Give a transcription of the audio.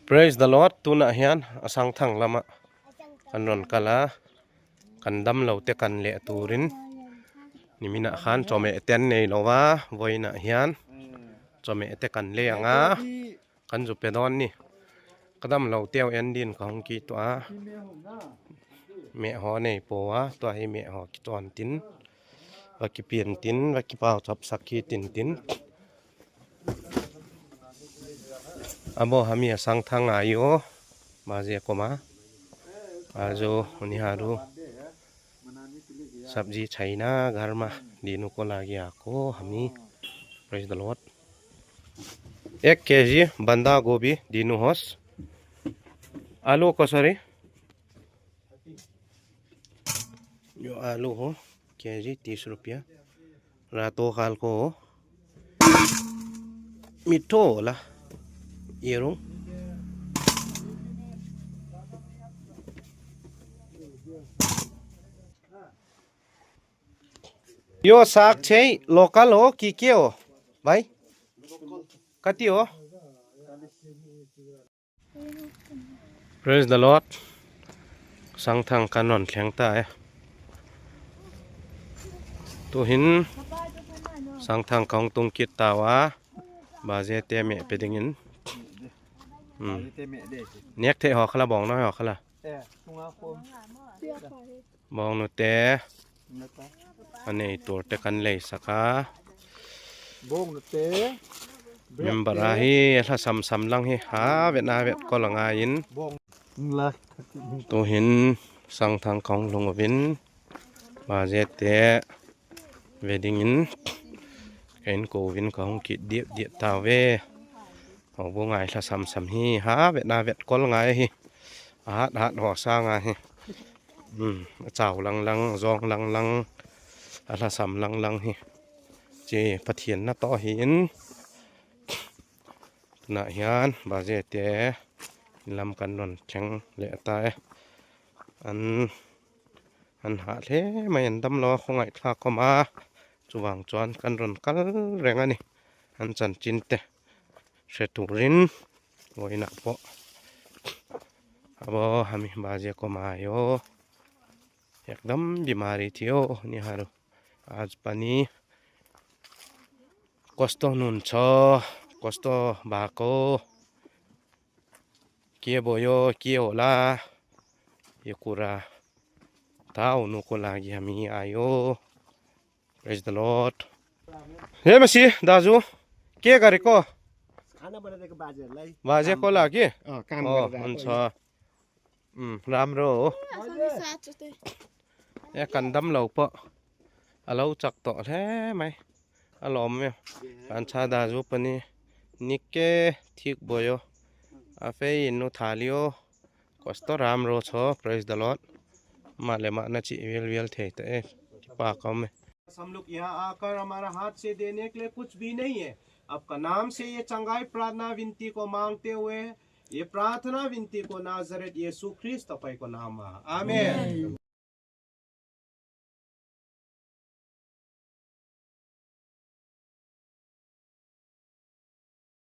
Praise the Lord tuna hian asang thang lama kanron kala kandam lo te kan le turin nimina khan chome ten nei lowa voina hian chome te kan le anga kan ju pedon ni kadam lo teu endin khong ki to a me ho nei powa to hi me ho ki ton tin wa ki pian tin wa ki pau chop sakhi tin abo hami asang thang ayo maje koma ajo ni haru sabji chaina garma dinu ko lagi ako hami praise the Lord 1 kg banda gobi dinu hos आलू कसरी यो आलू हो KG 30 रुपया रातो खाल को मिठो होला येरो यो साग छै लोकल हो कि के हो भाइ कति हो Praise the Lord sang thang kanon khleng ta tu hin sang thang kong tung kit tawa ba je te me pedingin nek the ho khala bong no ho khala bong no te ane tur te kan lei saka bong no te member hi la sam lang hi ha vet na vet ko langa in tu hin sang thang kong lungwin ba je te wedding in kain ko win kong ki die ta we ho bo ngai la sam hi ha vet na vet ko langa hi hat ho sa nga hi chau lang zong lang ala sam lang hi che pathian na to hi in na hian ba je te lam kan non cheng le ta an ha the mai an dam lo khongai thla ko ma chuwang chuan kan ron kal reng ani an chan chin te sheturin oina po abo hami ba je ko ma yo ekdam bimari thio ni haru आज pani कस्तो हुनुहुन्छ कस्तो भएको के भयो के होला यो कुरा थाहा हुनुको लागि हामी आयो प्रेज द लर्ड हे मसी दाजु के गरेको खाना बनाइदिएको बाजेहरुलाई बाजेको लागि काम गरेर हुन्छ राम्रो हो ए कन्दम लौ प अlau chak to the mai alom me kan cha da ju pani nikke thik boyo afe inu thalio kosto ramro cho praise the Lord male ma na chi wel the te pa kam में हम लोग यहाँ आकर हमारा हाथ से देने के लिए कुछ भी नहीं है आपका नाम से ये चंगाई प्रार्थना विनती को मांगते हुए ये प्रार्थना विनती को नाजरेत यीशु ख्रीस्त तपाईको नाममा आमेन